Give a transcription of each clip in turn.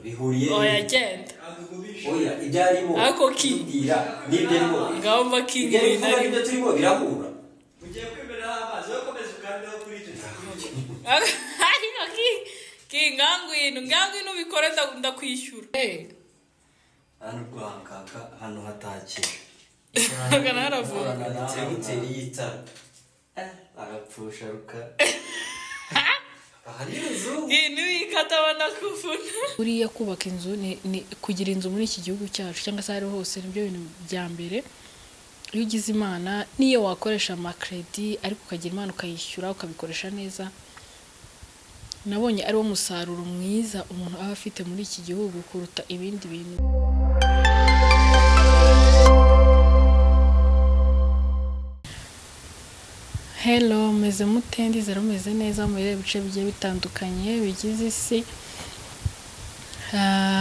Bihuriye. Oya genda. Oya ibyo arimo. Ako ki. Tubwira n'ibyo arimo. Ngaho mva ki Ibyo arimo n'ibyo turimo birahura. Ugiye kwimerera amazi yo komeza ukandeho kuri icyo kintu. Ariko ki ki ngangwino ngangwino ubikore ndakwishyura. Hano rwankaka hano hatakira. Kana haravuga. Distributeri y'itara. Arapfusha ruka. Aha ni inzu. Buriya kubaka inzu ni kugira inzu muri iki gihugu cyacu cyangwa se ahari hose nibyo bintu bya mbere. Iyo ugize Imana niyo wakoresha amakredi ariko ukagira Imana ukayishyura ukabikoresha neza, nabonye ari wo musaruro mwiza umuntu aba afite muri iki gihugu kuruta ibindi bintu. Hello, meze mute? Ndizera meze neza muri bice bigiye bitandukanye bigize isi.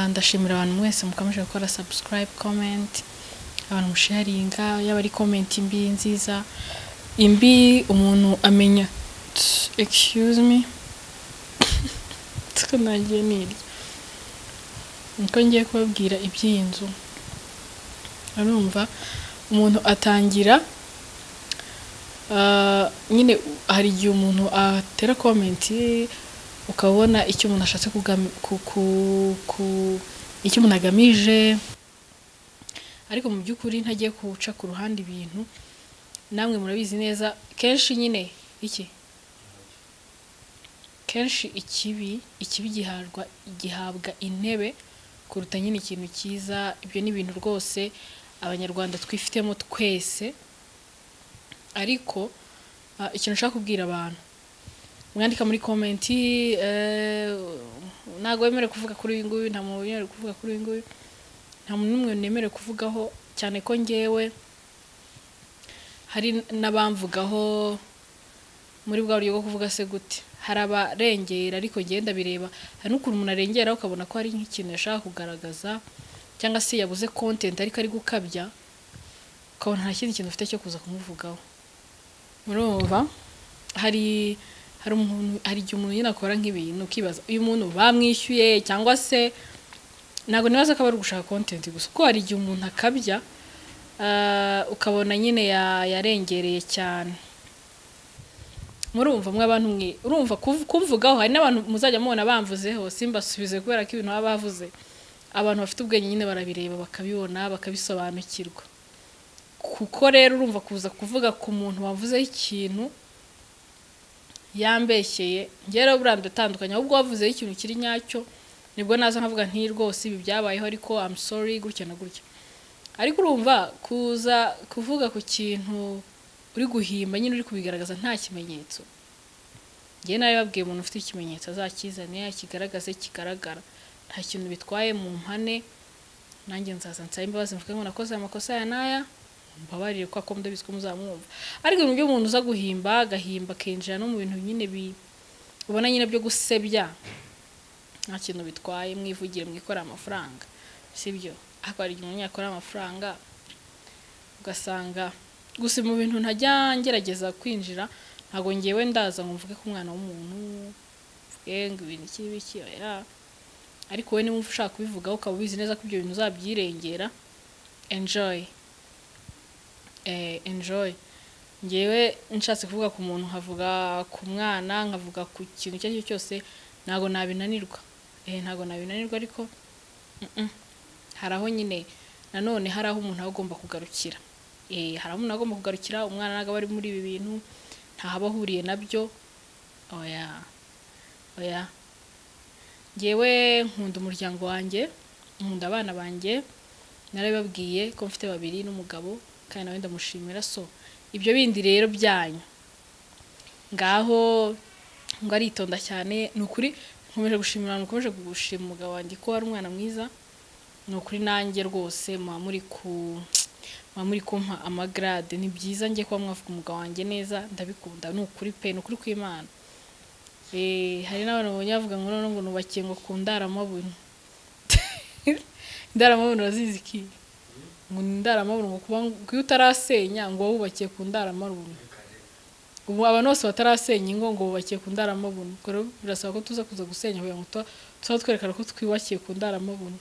Ndashimira abantu mwese mukomeje gukora subscribe, comment, abantu musharinga, yaba ari comment imbi nziza. Imbi umuntu amenya, excuse me, tunagiye nirya. Niko ngiye kubabwira iby'iyi nzu. Arumva umuntu atangira nyine hari igihe umuntu atera comment ukabona icyo umuntu ashatse icyo umuntu agamije, ariko mu by'ukuri ntagiye kuca ku ruhande ibintu namwe murabizi neza. Kenshi nyine iki kenshi ikibi gihabwa intebe kuruta nyine ikintu cyiza. Ibyo ni ibintu rwose abanyarwanda twifitemo twese. Ariko ikintu nshaka kubwira abantu mwandika muri comment, ntago wemerewe kuvuga kuri uyu nguyu, nta muntu wemerewe kuvuga kuri uyu nguyu, nta muntu n'umwe nemerewe kuvugaho, cyane ko ngewe hari n'abamvugaho muri bwa buryo bwo kuvuga se gute, hari abarengera ariko ngenda bireba. Hari n'ukuntu umuntu arengera ukabona ko hari nk'ikintu yashaka kugaragaza cyangwa se yabuze content ariko ari gukabya, ukabona nta kindi kintu ufite cyo kuza kumuvugaho. Murumva hari umuntu, hari igihe umuntu nyine akora nk'ibintu ukibaza uyu muntu bamwishyuye cyangwa se ntabwo nibaza ko ari gushaka content gusa, kuko hari igihe umuntu akabya ukabona nyine yarengereye cyane. Murumva mwe abantu mwe urumva kumvugaho, hari n'abantu muzajya mubona bamvuzeho simbasubize kubera ko ibintu baba bavuze abantu bafite ubwenge nyine barabireba bakabibona bakabisobanukirwa. Kuko rero urumva kuza kuvuga ku muntu wavuzeho ikintu yambeshyeye, njye rero buriya ndatandukanye, ahubwo wavuzeho ikintu kiri nyacyo nibwo naza nkavuga nti rwose ibi byabayeho ariko I'm sorry gutya na gutya. Ariko urumva kuza kuvuga ku kintu uri guhimba nyine uri kubigaragaza nta kimenyetso, njye nawe babwiye umuntu ufite ikimenyetso azakizane akigaragaze kigaragara, nta kintu bitwaye mu mpane. Nanjye nzaza nsabe imbabazi mvuge ngo nakoze amakosa ya naya, mbabarire ko akomda biziko muzamwumva. Ariko ibintu by'umuntu uza guhimba agahimba akinjira no mu bintu nyine ubona nyine byo gusebya, nta kintu bitwaye, mwivugire mwikora amafaranga, sibyo? Ariko hari igihe umuntu yakora amafaranga ugasanga gusa mu bintu ntajya ngerageza kwinjira, ntago ngewe ndaza ngo mvuge ku mwana w'umuntu mvuge ngo ibintu iki biki oya. Ariko wowe niba ushaka kubivugaho ukaba ubizi neza ko ibyo bintu uzabyirengera, enjoy. Enjoy. Ngewe nshatse kuvuga ku muntu nkavuga ku mwana nkavuga ku kintu icyo ari cyo cyose ntago nabinanirwa. Ntago nabinanirwa ariko hari aho nyine nanone hari aho umuntu agomba kugarukira. Hari aho umuntu agomba kugarukira, umwana ntago ari muri ibi bintu ntahaba ahuriye nabyo. Oya oya, ngewe nkunda umuryango wanjye, nkunda abana banjye, narabibabwiye ko mfite babiri n'umugabo kandi nawe ndamushimira. So ibyo bindi rero byanyu ngaho ngo aritonda cyane, ni ukuri nkomeje gushimira, nkomeje gushima umugabo wanjye ko ari umwana mwiza. Ni ukuri nanjye rwose muba muri kumpa amagrade, ni byiza ngiye kuba mwavuga umugabo wanjye neza, ndabikunda, ni ukuri pe, ni ukuri kw'Imana. Hari n'abantu babonye bavuga ngo none ngo nubakiye ngo ku ndaramabuno. Indaramabuno urazizi iki? Ngo indaramabuno ngo kuba ngo utarasenya ngo wubakiye ku ndaramabuno. Ubu abantu bose batarasenya ingo ngo bubakiye ku ndaramabuno. Ubwo rero birasaba ko tuza kuza gusenya kugira ngo Tuba twerekana ko twiyubakiye ku ndaramabuno.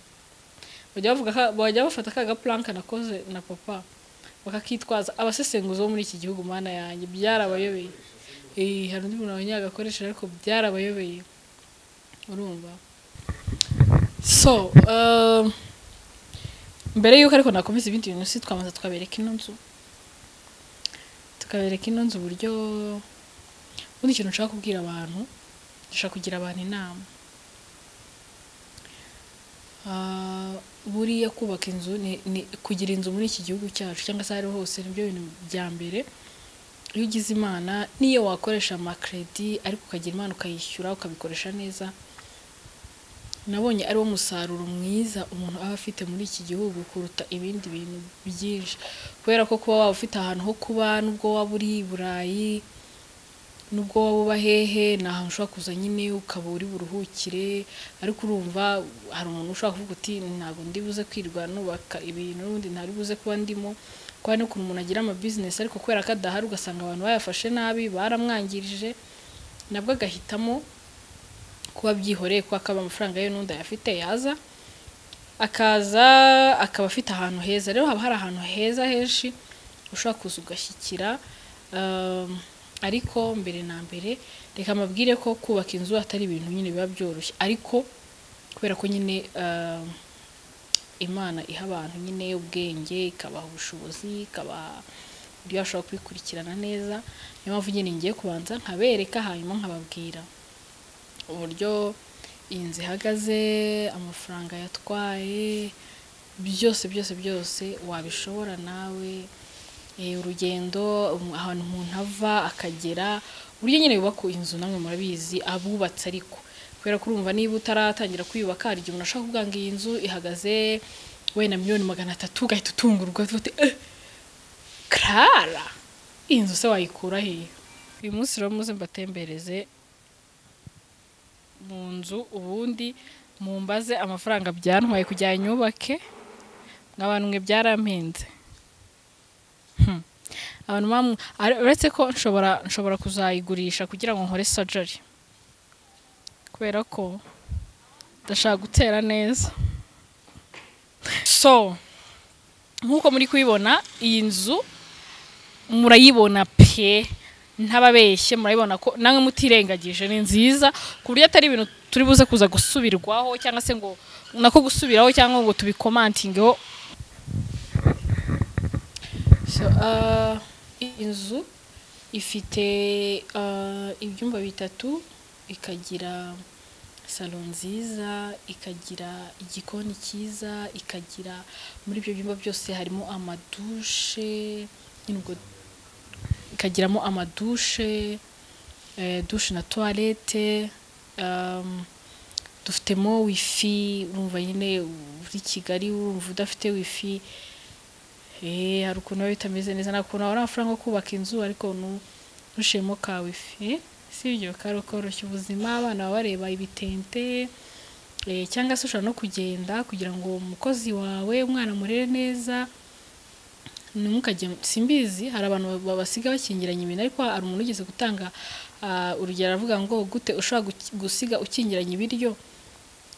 Bajya bavuga bajya bafata ka gaplanka nakoze na papa bakakitwaza. Abasesenguzi bo muri iki gihugu, mana yanjye, byarabayobeye. Hari undi muntu wabonye agakoresha ariko byarabayobeye, urumva. So mbere yuko ariko nakomeza ibindi bintu, si twabanza tukabereka ino nzu, tukabereka ino nzu uburyo. Ubundi ikintu nshaka kubwira abantu, ndashaka kugira abantu inama. Buriya kubaka inzu ni kugira inzu muri iki gihugu cyacu cyangwa se aho ariho hose, nibyo bintu bya mbere. Iyo ugize Imana, niyo wakoresha amakredi ariko ukagira Imana ukayishyura, ukabikoresha neza, nabonye ari wo musaruro mwiza umuntu aba afite muri iki gihugu kuruta ibindi bintu byinshi, kubera ko kuba waba ufite ahantu ho kuba, nubwo waba uri i Burayi, nubwo waba uba hehe, ni ahantu ushobora kuza nyine ukaba uri buruhukire. Ariko urumva hari umuntu ushobora kuvuga uti ntabwo ndi buze kwirwa nubaka ibintu n'ubundi ntari buze kuba ndimo. Kuko hari n'ukuntu umuntu agira ama business ariko kubera ko adahari ugasanga abantu bayafashe nabi, baramwangirije, nabwo agahitamo kuba byihoreye, kuko akaba amafaranga ye n'undi ayafite, yaza akaza akaba afite ahantu heza. Rero haba hari ahantu heza henshi ushobora kuza ugashyikira. Ariko mbere na mbere reka mbabwire ko kubaka inzu atari ibintu nyine biba byoroshye, ariko kubera ko nyine Imana iha abantu nyine ubwenge, ikabaha ubushobozi, ikabaha uburyo bashobora kubikurikirana neza, niyo mpamvu nyine ngiye kubanza nkabereka, hanyuma nkababwira uburyo iyi nzu ihagaze, amafaranga yatwaye, byose byose byose wabishobora nawe. Urugendo, ahantu umuntu ava akagera, uburyo nyine bubaka inzu namwe murabizi abubatse. Ariko kubera ko urumva niba utaratangira kuyubaka, hari igihe umuntu ashobora kuvuga ngo iyi nzu ihagaze wenda 300 miliyoni, ugahita utungurwa uti Clara, iyi nzu se wayikura hehe? Uyu munsi rero muze mbatembereze mu nzu, ubundi mumbaze amafaranga byantwaye kugira nyubake. Nk'abantu mwe byarampenze. Abantu bamwe, uretse ko nshobora kuzayigurisha kugira ngo nkore surgery, kubera ko ndashaka gutera neza. So nk'uko muri kubibona, iyi nzu murayibona pe, ntababeshye, murabibona ko namwe mutirengagije ni nziza, ku buryo atari ibintu turi buze kuza gusubirwaho cyangwa se ngo nako gusubiraho cyangwa ngo tubikomantingeho. So inzu ifite ibyumba 3, ikagira salo nziza, ikagira igikoni cyiza, ikagira muri ibyo byumba byose harimo amadushe nyine, ubwo ikagiramo amadushe, dushe na toilette. Dufitemo wifi. Urumva nyine uri Kigali urumva udafite wifi, hari ukuntu biba bitameze neza. Nta kuntu wabona amafaranga yo kubaka inzu ariko ntushiremo ka wifi, si ibyo koroshya ubuzima, abana baba bareba ibitente. Cyangwa se ushobora no kugenda kugira ngo umukozi wawe umwana amurere neza, ntimukajye, simbizi, hari abantu basiga bakingiranye ibintu. Ariko hari umuntu ugeze gutanga urugero aravuga ngo gute ushobora gusiga ukingiranye ibiryo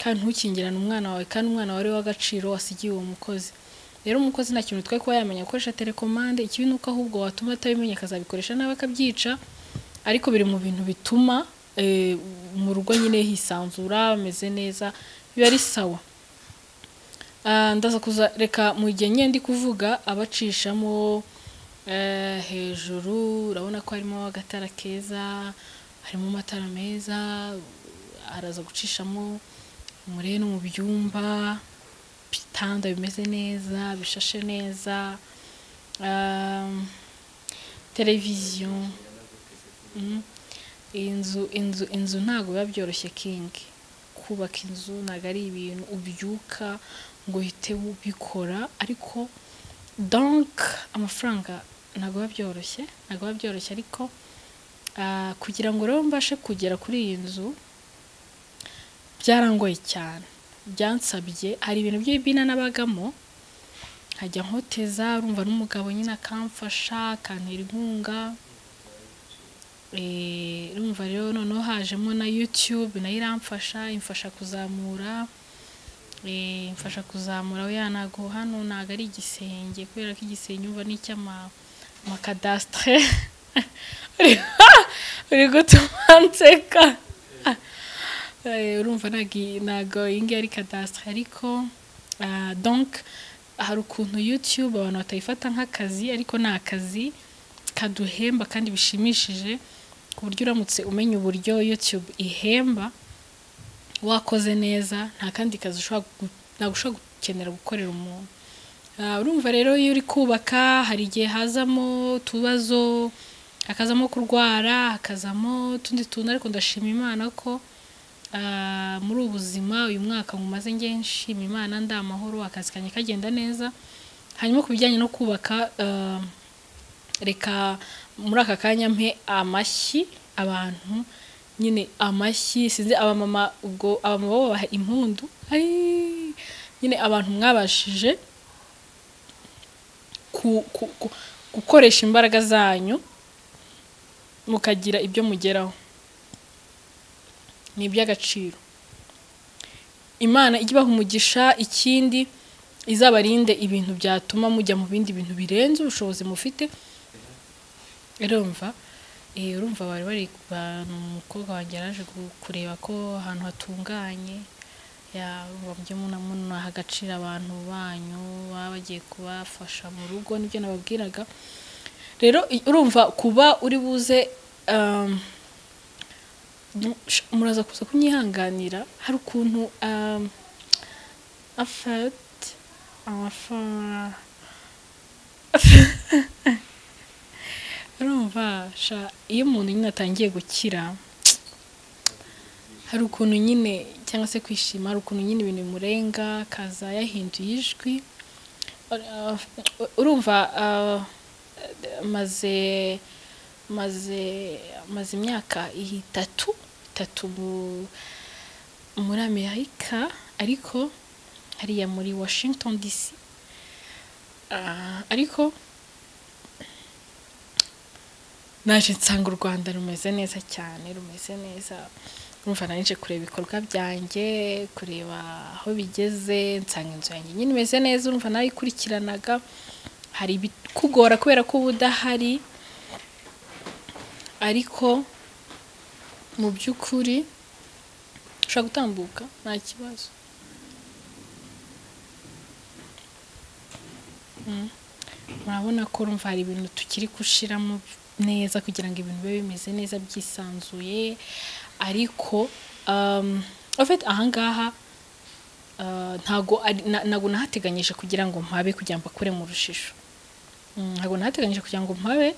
kandi ntukingirane umwana wawe, kandi umwana wawe ari uw'agaciro wasigiye uwo mukozi. Rero umukozi nta kintu bitwaye kuba yamenya gukoresha telekomande. Ikibi ni uko ahubwo watuma atabimenya akazabikoresha nabi akabyica. Ariko biri mu bintu bituma mu rugo nyine hisanzura, bameze neza, biba ari sawa. Ndaza kuza reka mu gihe nyine ndi kuvuga abacishamo hejuru. Urabona ko harimo agatara keza, harimo amatara meza, araza gucishamo murebe no mu byumba, ibitanda bimeze neza, bishashe neza, televiziyo. Inzu ntabwo biba byoroshye king. Kubaka inzu ntabwo ari ibintu ubyuka ngo uhite ubikora, ariko donc amafaranga ntabwo biba byoroshye, ntabwo biba byoroshye. Ariko kugira ngo rero mbashe kugera kuri iyi nzu byarangoye cyane, byansabye, hari ibintu by'ibina nabagamo nkajya nkoteza, urumva n'umugabo nyine akamfasha, akantera inkunga. Urumva rero noneho hajemo na YouTube nayo iramfasha, imfasha kuzamura, imfasha kuzamura. Oya ntago hano ntago ari igisenge, kubera ko igisenge umva ni icy'amakadasitire. Uri gutuma nseka. Urumva ntago iyi ngiyi ari kadasitire, ariko donc hari ukuntu YouTube abantu batayifata nk'akazi, ariko ni akazi kaduhemba kandi bishimishije, ku buryo uramutse umenya uburyo YouTube ihemba wakoze neza, nta kandi kazi ushobora ntabwo ushobora gukenera gukorera umuntu. Urumva rero iyo uri kubaka hari igihe hazamo utubazo, hakazamo kurwara, hakazamo utundi tuntu, ariko ndashima Imana ko muri ubu buzima uyu mwaka nkumaze njye nshima Imana, ndi amahoro, akazi kanjye kagenda neza. Hanyuma ku bijyanye no kubaka, reka muri aka kanya mpe amashyi abantu nyine, amashyi sinzi abamama, ubwo abamama bo babaha impundu. Ai, nyine abantu mwabashije gukoresha imbaraga zanyu mukagira ibyo mugeraho, ni iby'agaciro. Imana ijye ibaha umugisha, ikindi izabarinde ibintu byatuma mujya mu bindi bintu birenze ubushobozi mufite. Urumva, urumva bari bari bantu, umukobwa wanjye yaraje kureba ko ahantu hatunganye, ya urumva mujye munaha agaciro abantu banyu baba bagiye kubafasha mu rugo, nibyo nababwiraga. Rero urumva kuba uri buze, muraza kuza kunyihanganira, hari ukuntu urumva sha, iyo umuntu nyine atangiye gukira hari ukuntu nyine, cyangwa se kwishima, hari ukuntu nyine ibintu bimurenga akaza yahinduye ijwi. Urumva maze imyaka itatu muri Amerika, ariko hariya muri Washington DC, ariko naje nsanga u Rwanda rumeze neza cyane, rumeze neza. Urumva nari kureba ibikorwa byanjye, kureba aho bigeze, nsanga inzu yanjye nyine imeze neza. Urumva nayikurikiranaga, hari ibikugora kubera ko uba udahari, ariko mu by'ukuri ushobora gutambuka nta kibazo. Murabona ko urumva hari ibintu tukiri gushiramo neza kugira ngo ibintu bibe bimeze neza byisanzuye, ariko en fait ahangaha ntago nahateganyije kugira ngo mpabe, kugira ngo mbakure mu rushisho. Ntago nahateganyije kugira ngo mpabe,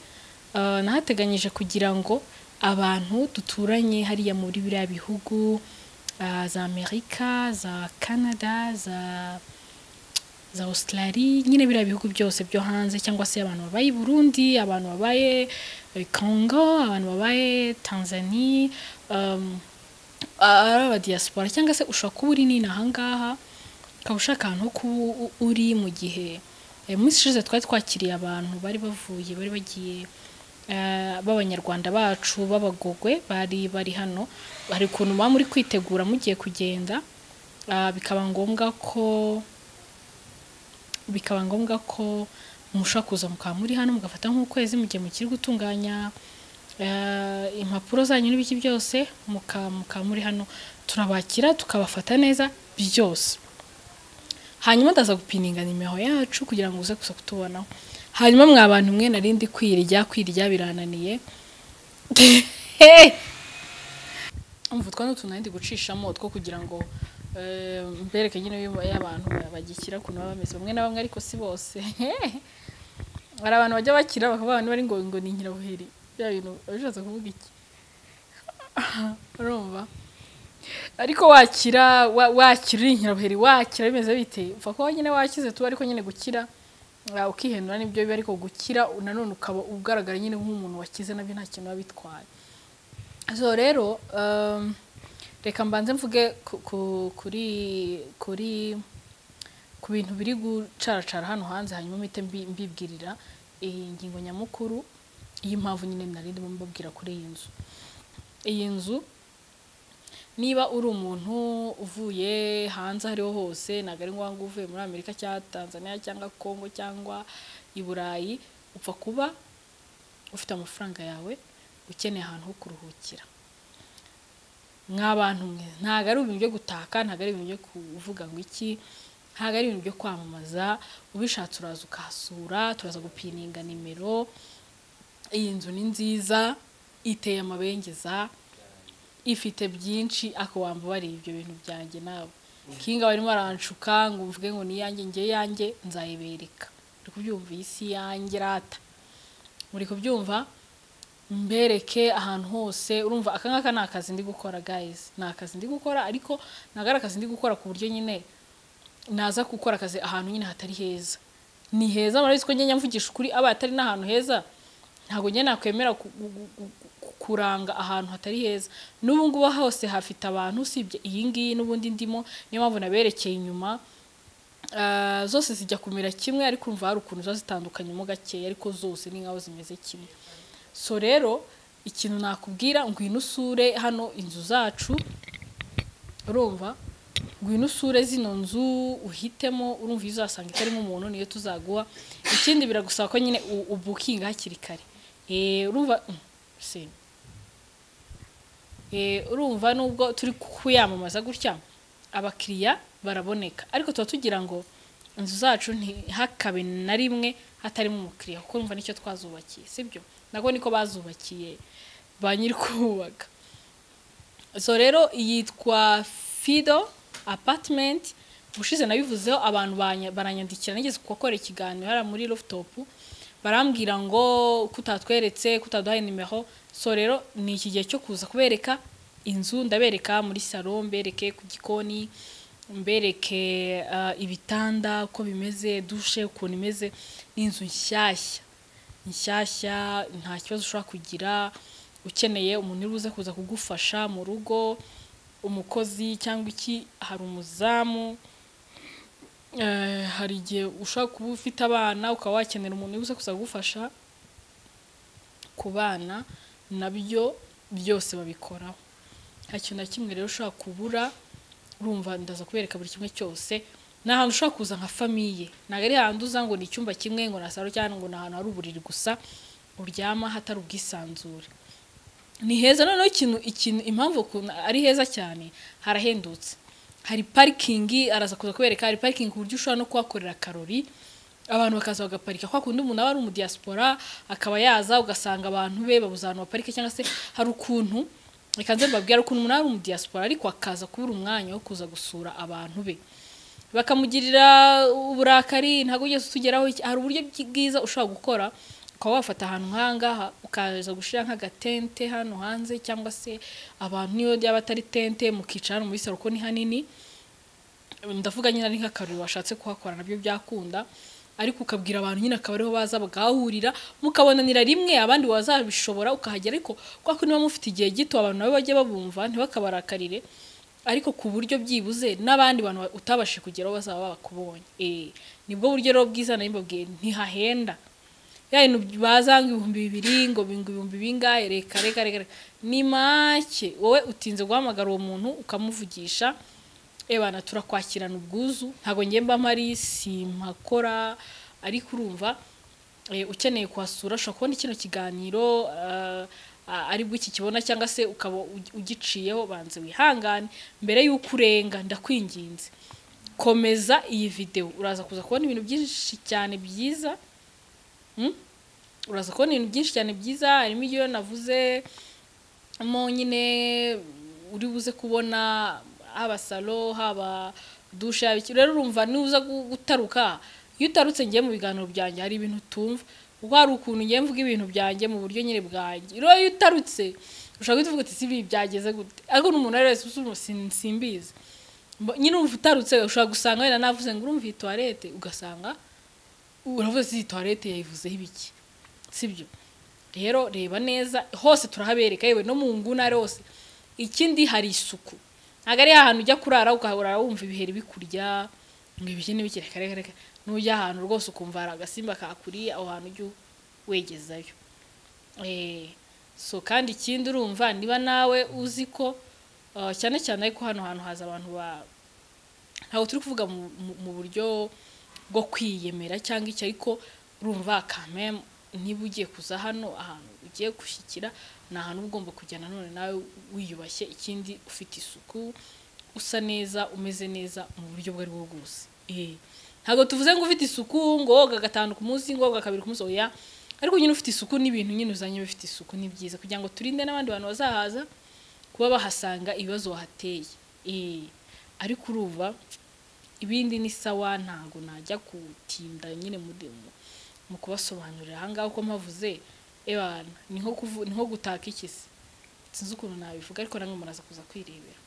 nahateganyije kugira ngo abantu duturanye hariya muri biriya bihugu, za Amerika, za Canada, za Australia, nyine biriya bihugu byose byo hanze, cyangwa se abantu babaye i Burundi, abantu babaye Congo, abantu babaye Tanzania, ari aba diaspora, cyangwa se ushobora kuba uri nini ahangaha ukaba ushaka ahantu ho kuba uri mu gihe. Mu minsi ishize twari twakiriye abantu bari bavuye, bari bagiye b'abanyarwanda bacu b'abagogwe bari bari hano, hari ukuntu muba muri kwitegura mugiye kugenda, bikaba ngombwa ko mushobora kuza mukaba muri hano mugafata nk'ukwezi mu gihe mukiri gutunganya impapuro zanyu n'ibiki byose, mukaba muri hano, turabakira tukabafata neza byose. Hanyuma ndaza gupininga nimero yacu kugira ngo uze kuza kutubonaho. Hanyuma mwa bantu mwe narindi kwirya birananiye. Umva utwo n'utuntu narindi gucishamo two kugira ngo mbereke nyine y'abantu bagikira ukuntu baba bameze, bamwe na bamwe ariko si bose. Hari abantu bajya bakira bakavuga niba ari ngo ni inkirabuheri, bya bintu bishatse kuvuga iki? Urumva ariko wakira wakira uri inkirabuheri, wakira bimeze bite? Upfa kuba nyine wakize tu, ariko nyine gukira ukihenura nibyo biba, ariko gukira nanone ukaba ugaragara nyine nk'umuntu wakize nabyo nta kintu biba bitwaye. So rero reka mbanze mvuge kuri ku bintu biri gucaracara hano hanze, hanyuma mpite mbibwirira iyi ngingo nyamukuru. Iyi mpamvu nyine nari ndimo mbabwira kuri iyi nzu. Iyi nzu niba uri umuntu uvuye hanze ariho hose, ntabwo ari ngombwa ngo uvuye muri Amerika cyangwa Tanzania cyangwa Congo cyangwa i Burayi, upfa kuba ufite amafaranga yawe, ukeneye ahantu ho kuruhukira. Mw'abantu mwe, ntabwo ari ibintu byo gutaka, ntabwo ari ibintu byo kuvuga ngo iki, ntabwo ari ibintu byo kwamamaza. Ubishatse uraza ukahasura, turaza gupininga nimero. Iyi nzu ni nziza, iteye amabengeza, ifite byinshi. Ako wambabariye ibyo bintu byanjye nawe kinga barimo aranshuka ngo mvuge ngo ni iyanjye, njye yanjye nzayibereka. Muri kubyumva, iyi si yanjye rata, muri kubyumva, mbereke ahantu hose. Urumva aka ngaka ni akazi ndi gukora guys, ni akazi ndi gukora, ariko ntabwo ari akazi ndi gukora ku buryo nyine naza gukora akazi ahantu nyine hatari heza. Ni heza, murabizi ko njye mvugisha ukuri, aba atari n'ahantu heza ntabwo njye nakwemera kuranga ahantu hatari heza. N'ubu ngubu hose hafite abantu, usibye iyi ngiyi n'ubundi ndimo, niyo mpamvu naberekeye inyuma. Zose zijya kumera kimwe, ariko urumva hari ukuntu ziba zitandukanyemo gakeya, ariko zose ni nkaho zimeze kimwe. So rero ikintu nakubwira, ngwino usure hano inzu zacu, urumva, ngwino usure zino nzu uhitemo. Urumva iyo uzasanga itarimo umuntu niyo tuzaguha. Ikindi biragusaba ko nyine ubukinga hakiri kare. Urumva si urumva nubwo turi kuyamamaza gutya abakiriya baraboneka, ariko tuba tugira ngo inzu zacu ntihakabe na rimwe hatarimo umukiriya, kuko urumva nicyo twazubakiye, sibyo? Nako niko bazubakiye ba nyiri kubaka. So rero yitwa Fido Apartment. Ubushize nabivuzeho, abantu baranyandikira, nigeze gukora ikiganiro hariya muri rooftop, barambwira ngo kutatweretse, kutaduhaye nimero. So rero ni iki gihe cyo kuza kubereka inzu, ndabereka muri salo, mbereke ku gikoni, mbereke ibitanda uko bimeze, dushe ukuntu imeze. Ni inzu nshyashya nshyashya, nta kibazo ushobora kugira. Ukeneye umuntu uri buze kuza kugufasha mu rugo, umukozi cyangwa iki, hari umuzamu. Hari igihe ushobora kuba ufite abana ukaba wakenera umuntu uri buze kuza kugufasha ku bana, nabyo byose babikoraho. Nta kintu na kimwe rero ushobora kubura. Urumva ndaza kubereka buri kimwe cyose. Ni ahantu ushobora kuza nka famille, ntabwo ari ahantu uza ngo ni icyumba kimwe, ngo na salo, cyangwa ngo ni ahantu hari uburiri gusa uryama hatari ubwisanzure. Ni heza. Noneho ikintu impamvu ukuntu ari heza cyane, harahendutse, hari parikingi, araza kuza kubereka, hari parikingi ku buryo ushobora no kuhakorera akarori, abantu bakaza bagaparika. Kwa kundi umuntu aba ari umudiaspora akaba yaza, ugasanga abantu be babuze ahantu baparika, cyangwa se hari ukuntu, reka nze mbabwire, ukuntu umuntu aba ari umudiaspora ariko akaza kubura umwanya wo kuza gusura abantu be, bakamugirira uburakari, ntabwo ugeze utugeraho iki. Hari uburyo bwiza ushobora gukora, ukaba wafata ahantu nk'ahangaha ukaza gushyira nk'agatente hano hanze, cyangwa se abantu niyo byaba atari tente mukicara hano muri salo, kuko ni hanini. Ndavuga nyine ari nk'akarori washatse kuhakora nabyo byakunda, ariko ukabwira abantu nyine akaba ariho baza bagahurira, mukabonanira rimwe. Abandi wazabishobora ukahagera, ariko kwa ko niba mufite igihe gito, abantu nabo bajye babumva ntibakabarakarire, ariko ku buryo byibuze n'abandi bantu utabashije kugeraho bazaba bakubonye. Nibwo buryo rero bwiza nari mbabwiye, ntihahenda ya bintu baza ngo 2000, ngo ibihumbi bingahe, reka reka reka reka. Ni make. Wowe utinze guhamagara uwo muntu ukamuvugisha, ebana turakwakirana ubwuzu. Ntabwo njye mba mpari, simpakora, ariko urumva ukeneye kuhasura ushobora kubona kino kiganiro ari bwo iki kibona, cyangwa se ukaba ugiciyeho. Banze wihangane mbere y'uko urenga, ndakwinginze komeza iyi video, uraza kuza kubona ibintu byinshi cyane byiza. Uraza kubona ibintu byinshi cyane byiza, harimo ibyo navuze mo nyine uri buze kubona, haba salo, haba dushe, haba iki. Rero urumva nuza gutaruka, iyo utarutse ngiye mu biganiro byanjye hari ibintu utumva, kuko hari ukuntu ngiye mvuga ibintu byanjye mu buryo nyine bwanjye. Rero iyo utarutse ushobora guhita uvuga uti si ibi byageze gute, ariko n'umuntu ari wese usuma simbizi. Nyine urumva utarutse ushobora gusanga wenda navuze ngo urumva iyi toilette, ugasanga uravuze iyi toilette yayivuzeho ibiki, sibyo? Rero reba neza hose turahabereka, yewe no mu nguni ari hose. Ikindi hari isuku, ntabwo ari ahantu ujya kurara ukahora wumva ibiheri bikurya ngo ibiki n'ibiki, reka reka reka. Nujya ahantu rwose ukumva hari agasimba kakuriye, aho hantu ujye wegezayo. So kandi ikindi urumva niba nawe uzi ko cyane cyane ariko hano hantu haza abantu ba ntabwo turi kuvuga mu buryo bwo kwiyemera cyangwa iki, ariko urumva kame niba ugiye kuza hano ahantu ugiye gushyikira ni ahantu uba ugomba kujya nanone nawe wiyubashye, ikindi ufite isuku, usa neza, umeze neza mu buryo ubwo ari bwo bwose. Ntabwo tuvuze ngo ufite isuku ngo woga 5 ku munsi, ngo woga 2 ku munsi, oya, ariko nyine ufite isuku n'ibintu nyine uzanye bifite isuku ni byiza kugira ngo turinde n'abandi bantu bazahaza kuba bahasanga ibibazo wahateye. Ariko urumva ibindi ni sawa, ntago najya kutinda nyine mu kubasobanurira aha ngaha uko mpavuze. Ebana ni nko gutaka iki se, sinzi ukuntu nabivuga, ariko namwe muraza kuza kwirebera,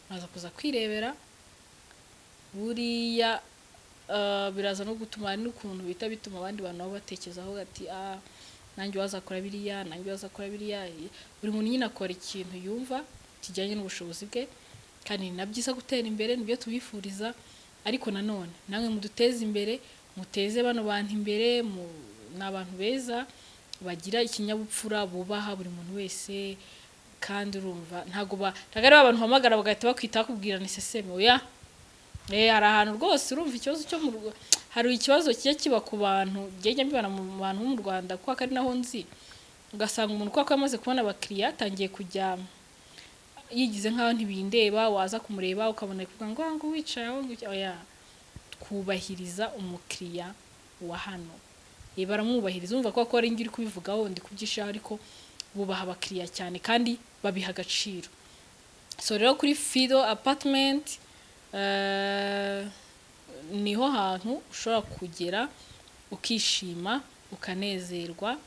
muraza kuza kwirebera buriya. Biraza no gutuma n'ukuntu bita bituma abandi bantu nabo batekerezaho ati nanjye wazakora biriya, nanjye wazakora biriya. Buri muntu nyine akora ikintu yumva kijyanye n'ubushobozi bwe, kandi ni na byiza gutera imbere, nibyo tubifuriza, ariko nanone namwe muduteze imbere, muteze bano bantu imbere, ni abantu beza bagira ikinyabupfura, bubaha buri muntu wese, kandi urumva ntago ari abantu bahamagara bagahita bakwita bakubwira ni seseme, oya. Hari ahantu rwose urumva ikibazo cyo mu hari ikibazo kijya kiba ku bantu, njya mbibona mu bantu bo mu Rwanda kuko ari naho nzi, ugasanga umuntu kuko yamaze kubona abakiriya atangiye kujya yigize nkaho ntibindeba, waza kumureba ukabona kuvuga ngo ngo wicaye aho ngo oya. Twubahiriza umukiriya wa hano, baramwubahiriza, urumva ko ari njye uri kubivugaho ndi kubyishaho, ariko bubaha abakiriya cyane kandi babiha agaciro. So rero kuri Fido Apartment niho hantu ushobora kugera ukishima, ukanezerwa,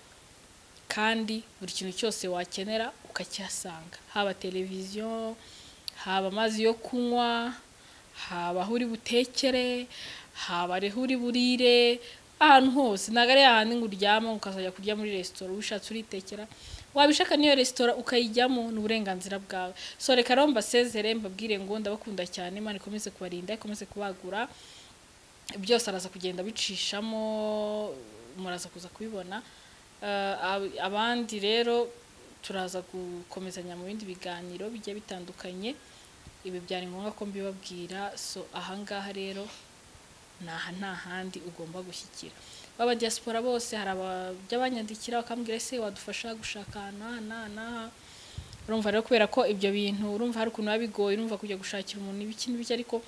kandi buri kintu cyose wakenera ukakihasanga, haba televiziyo, haba amazi yo kunywa, haba aho uri butekere, haba aho uri burire, ahantu hose. Ntabwo ari hahandi ngo uryama ukazajya kurya muri resitora, ubishatse uritekera, wabishaka niyo resitora ukayijyamo, ni uburenganzira bwawe. So reka rero mbasezere mbabwire ngo ndabakunda cyane, Imana ikomeze kubarinda, ikomeze kubagura, byose araza kugenda bicishamo, muraza kuza kubibona. Abandi rero turaza gukomezanya mu bindi biganiro bigiye bitandukanye, ibi byari ngombwa ko mbibabwira. So ahangaha rero naha nta handi ugomba gushyikira. Baba diaspora bose hari abajya banyandikira bakambwira ese wadufasha gushaka na urumva rero kubera ko ibyo bintu urumva hari ukuntu bigoye, urumva kujya gushakira umuntu ibiki n'ibiki, ariko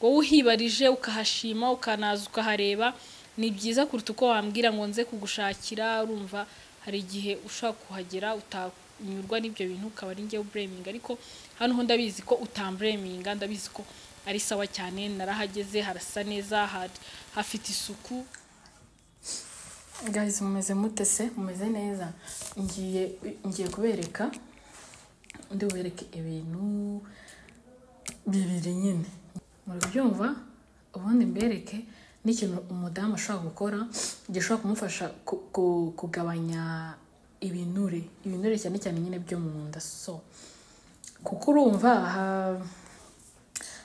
wowe uhibarije ukahashima ukanaza ukahareba ni byiza kuruta uko wambwira ngo nze kugushakira. Urumva hari igihe ushaka kuhagera utanyurwa n'ibyo bintu ukaba ari njye ublaminga, ariko hano ho ndabizi ko utamblaminga, ndabizi ko ari sawa cyane, narahageze harasa neza, hafite isuku. Guys mumeze mute se? Mumeze neza? Ngiye kubereka, ndi bubereke ibintu bibiri nyine muri kubyumva, ubundi mbereke n'ikintu umudamu ashobora gukora gishobora kumufasha kugabanya ibinure cyane cyane nyine byo mu nda. So kuko urumva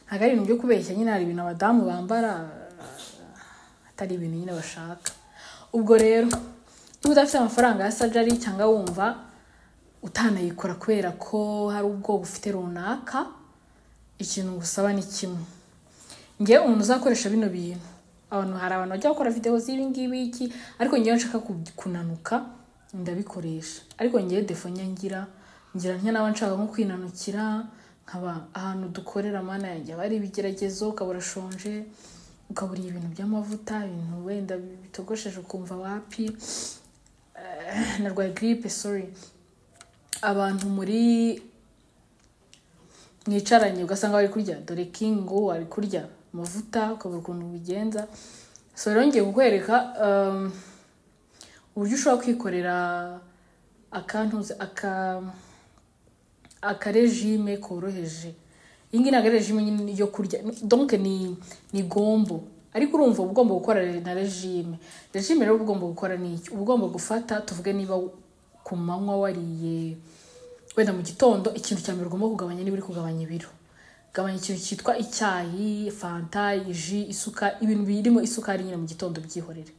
ntabwo ari ibintu byo kubeshya nyine, hari ibintu abadamu bambara atari ibintu nyine bashaka. Ubwo rero niba udafite amafaranga ya surgery cyangwa wumva utanayikora kubera ko hari ubwoba ufite runaka, ikintu ngusaba ni kimwe. Ngewe umuntu uzakoresha bino bintu, abantu hari abantu bajya bakora video z'ibi ngibi iki, ariko ngewe nshaka kunanuka ndabikoresha, ariko ngewe defo ngira ntya nawe nshaka nko kwinanukira, nkaba ahantu dukorera mana yanjye bari ibigeragezo, ukaba urashonje, ukabura ibintu by'amavuta, ibintu wenda bitogosheje ukumva wapi, narwaye grippe sorry. Abantu muri mwicaranye ugasanga bari kurya dore kingo ari kurya amavuta, ukabura ukuntu bigenza. So rero ngiye kukwereka uburyo ushobora kwikorera akantuze akarejime koroheje. Iyi ngiyi ntabwo ari regime nyine yo kurya, donc ni gombo, ariko urumva uba ugomba gukora na regime. Regime rero uba ugomba gukora ni iki? Uba ugomba gufata, tuvuge niba ku manywa wariye wenda mu gitondo, ikintu cya mbere ugomba kugabanya niba uri kugabanya ibiro, gabanya ikintu cyitwa icyayi, fanta, ji, isuka, ibintu birimo isukari nyine mu gitondo byihorere.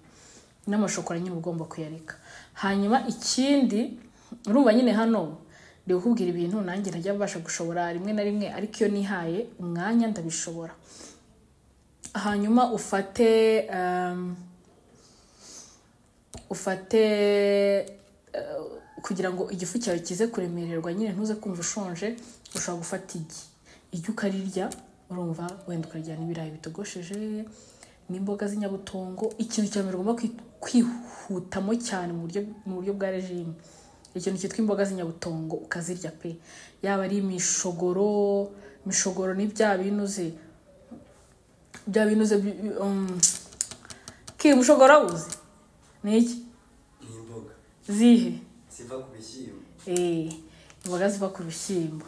N'amashokora nyine ugomba kuyareka. Hanyuma ikindi urumva nyine hano ndi kukubwira ibintu nanjye ntajya mbasha gushobora rimwe na rimwe, ariko iyo nihaye umwanya ndabishobora. Hanyuma ufate kugira ngo igifu cyawe kize kuremererwa nyine ntuze kumva ushonje, ushobora gufata igi ukarirya, urumva wenda ukarya n'ibirayi bitogosheje n'imboga z'inyabutongo. Ikintu cya mbere ugomba kwihutamo cyane mu buryo bwa regime, ikintu cyitwa imboga z'inyabutongo ukazirya pe, yaba ari imishogoro ni bya binuze ki mushogoro uzi ni iki? Ni imboga zihe ziva ku bishyimbo. Imboga ziva ku bishyimbo,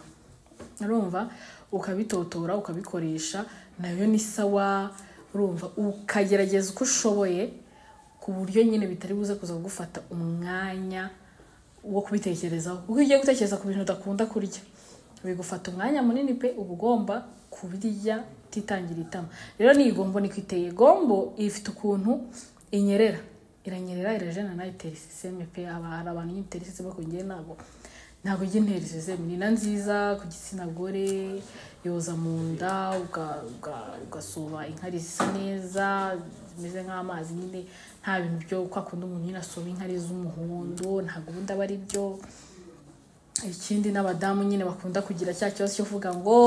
urumva ukabitotora ukabikoresha, nayo ni sawa. Urumva ukagerageza uko ushoboye ku buryo nyine bitari buze kuza kugufata umwanya wo kubitekerezaho, kuko ugiye gutekereza ku bintu udakunda kurya bigufata umwanya munini pe, uba ugomba kubirya utitangira itama. Rero ni igombo niko iteye. Gombo ifite ukuntu inyerera, iranyerera irajena nayo itera iseseme pe. Hari abantu nyine itera iseseme, ariko njye ntabwo ijya intera iseseme. Ni na nziza ku gitsina gore, yoza mu nda, ugasuba inkari zisa neza zimeze nk'amazi nyine, nta bintu byo kwa kundi umuntu nyine asuba inkari z'umuhondo, ntabwo ubundi aba ari byo. Ikindi n'abadamu nyine bakunda kugira cya kibazo cyo kuvuga ngo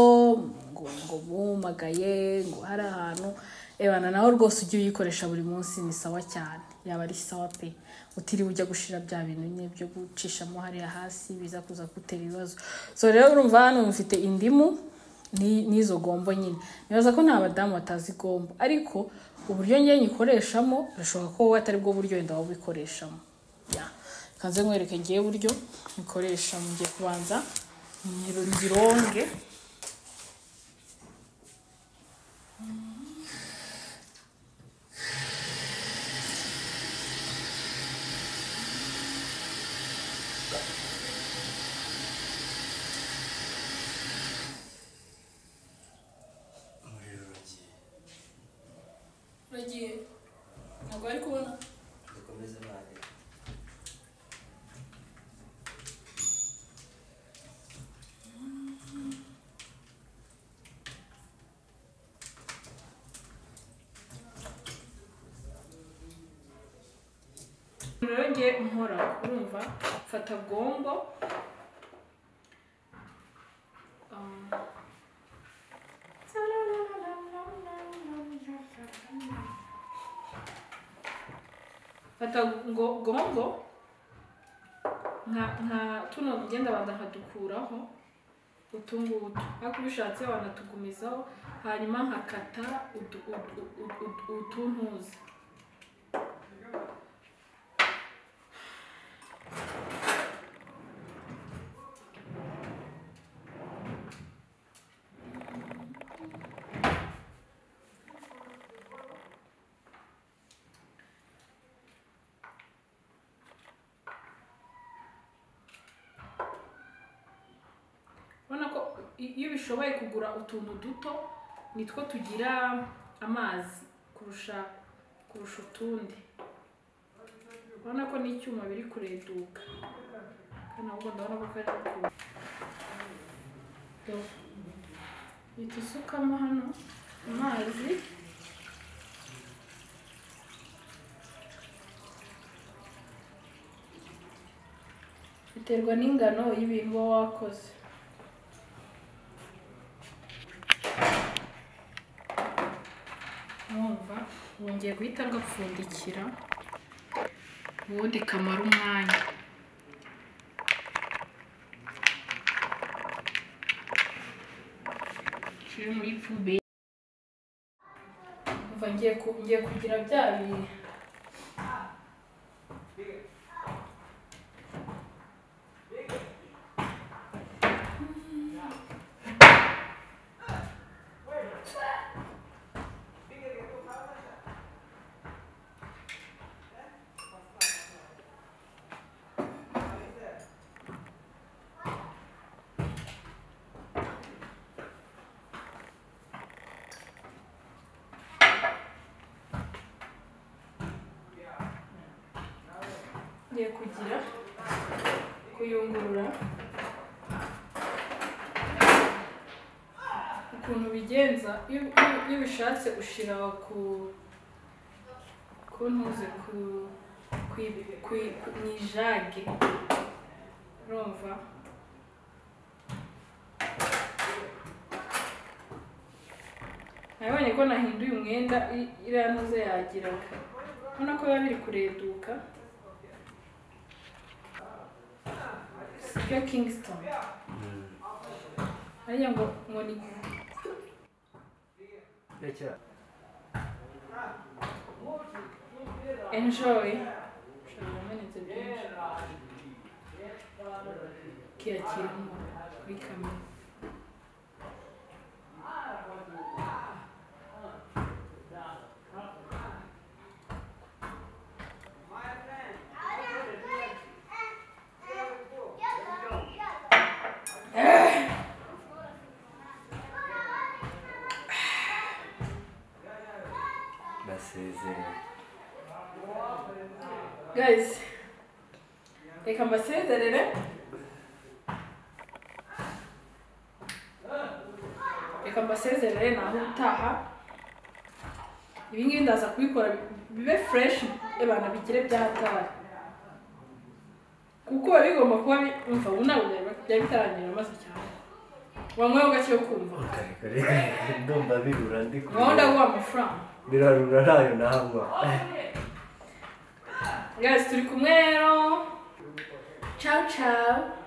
ngo bumagaye, ngo hari ahantu ebana, nawe rwose ujye uyikoresha buri munsi ni sawa cyane, yaba ari sawa pe, utiriwe ujya gushira bya bintu nyine byo gucishamo hariya hasi biza kuza gutera ibibazo. So rero urumva hano mfite indimu n'izo gombo nyine, nibaza ko nta badamu batazi gombo, ariko uburyo ngiye nyikoreshamo birashoboka ko wowe atari bwo buryo wenda wabikoreshamo. Kanze nkwereke ngiye buryo nikoresha. Ngiye kubanza ngironge. Umuriro uragiye. Uragiye? Ntabwo bari kubona? Dukomeze nabi. Rero ngiye nkora, urumva mfata gombo fata gombo nka tuno ngenda banza nkadukuraho utungutu, ariko ubishatse wanatugumizaho, hanyuma nkakata utuntuzi. Urabona ko iyo ubishoboye kugura utuntu duto nitwo tugira amazi kurusha utundi. Urabona ko n'icyuma biri kureduka, kandi ahubwo ndabona ko kari kureduka. Uhita usukamo hano amazi. Biterwa n'ingano y'ibintu uba wakoze. Mwumva wongeye guhita ngapfundikira ubundi kamara umwanya. Nshire muri pube. Umva ngiye kugira bya bintu. Ngiye kugira kuyungurura ukuntu bigenza iyo ubishatse ushira ku ntuze ku mu ijage urumva. Nabonye ko nahinduye umwenda iriya ntuze yagiraga, ubona ko biba biri kureduka. Sibyo Kingston hariya ngo ni enjoy. Kiyakira kuri kamera. Guys, reka mbasezerere, reka mbasezerere naho utaha. Ibi ngibi ndaza kubikora bibe fresh, ebana bigire byahatari, kuko bigomba kuba umva ubu ntabwo byari bitarangira amaze cyane. Wanyweho gake yo kumva ndumva birura ndi kumva ndaguha amafaranga birarura ntayo nangwa. Guys, turi kumwe rero. Ciao ciao.